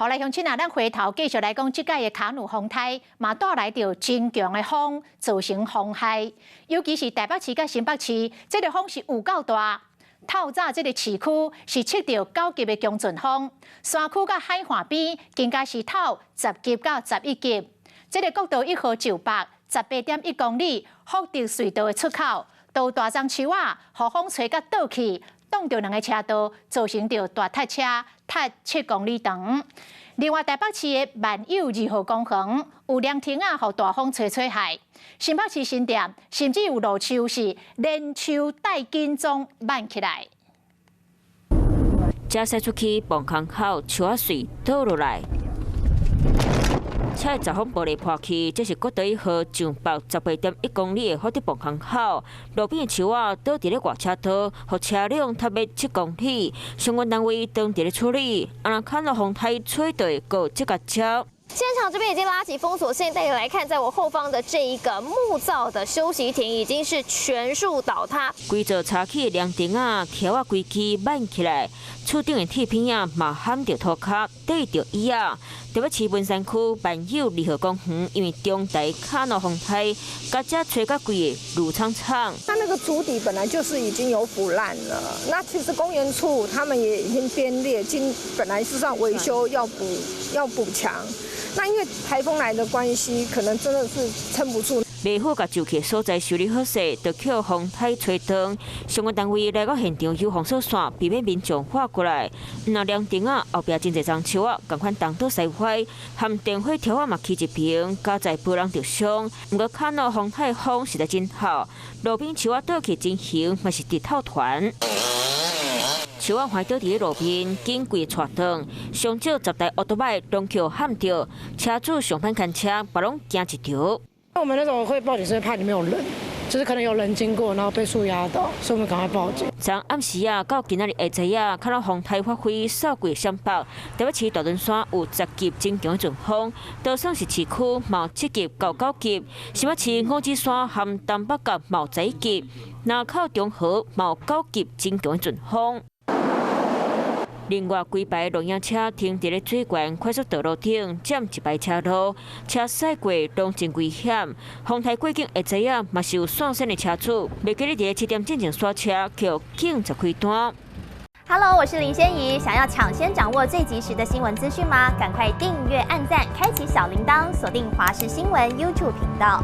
好來，鄉親啊，咱回頭繼續來講，這擺的卡努風颱嘛帶來著真強的風，造成風害，尤其是台北市佮新北市，這个風是有夠大。透早這个市區是測著9級的強陣風，山區佮海岸邊更加是透10級到11級。這个國道1號上北18.1公里福德隧道的出口，都有大欉樹仔，予風吹甲倒去，擋著兩个車道，造成著大塞車，塞7公里長。另外，台北市的萬有2號公園有涼亭仔，予大風吹吹害。新北市新店甚至有路樹是連樹帶根總挽起來。車駛出去，磅空口樹仔碎倒落來。車閘風玻璃破去，這是國道1號上北18.1公里的福德磅空口，路邊的樹仔倒佇咧外車道，予車輛塞欲7公里。相關單位當佇咧處理，啊若卡努風颱吹到閣這個車。現場這邊已經拉起封鎖線，帶你來看，在我後方的這一個木造的休息亭已經是全數倒塌。規座柴起的涼亭仔，柱仔規支挽起來，厝頂的鐵片仔嘛撼著塗跤，綴著椅仔。台北市文山區萬有2號公園，因為中台卡努風颱，共遮吹甲規个挐氅氅。它那個築底本來就是已經有腐爛了，那其實公園處他們也已經編列，今本來是算維修要補強。那因為颱風來的關係，可能真的是撐不住。未好共舊去所在修理好勢，就予風颱吹斷。相關單位來到現場修封鎖線，避免民眾跨過來。若涼亭仔後壁真濟欉樹仔，仝款東倒西歪，和電火柱仔嘛起一爿，加載別人著傷。毋過卡努風颱風實在真透，路邊樹仔倒去真形嘛是直透團。樹仔橫倒佇咧路邊，緊規掣斷，上少10台歐多擺攏予撼著，車主上班牽車，嘛攏驚一著。我們那種會報警，是怕裡面有人，就是可能有人經過，然後被樹壓到，所以我們趕快報警。從暗時啊到今仔日下晝啊，卡努風颱發揮掃過雙北，台北市大屯山有10級真強陣風，都算是市區嘛7級到9級，新北市五指山和東北角嘛11級，林口中和嘛9級真強陣風。另外，規排露營車停佇咧水源快速道路頂，佔一排車路，車駛過攏真危險。風颱過境下晝啊，嘛是有線的車主，袂記咧佇咧7點進前煞車，予警察開單。 Hello，我是林仙怡，想要搶先掌握最及時的新聞資訊嗎？趕快訂閱、按讚、開啟小鈴鐺，鎖定華視新聞 YouTube 頻道。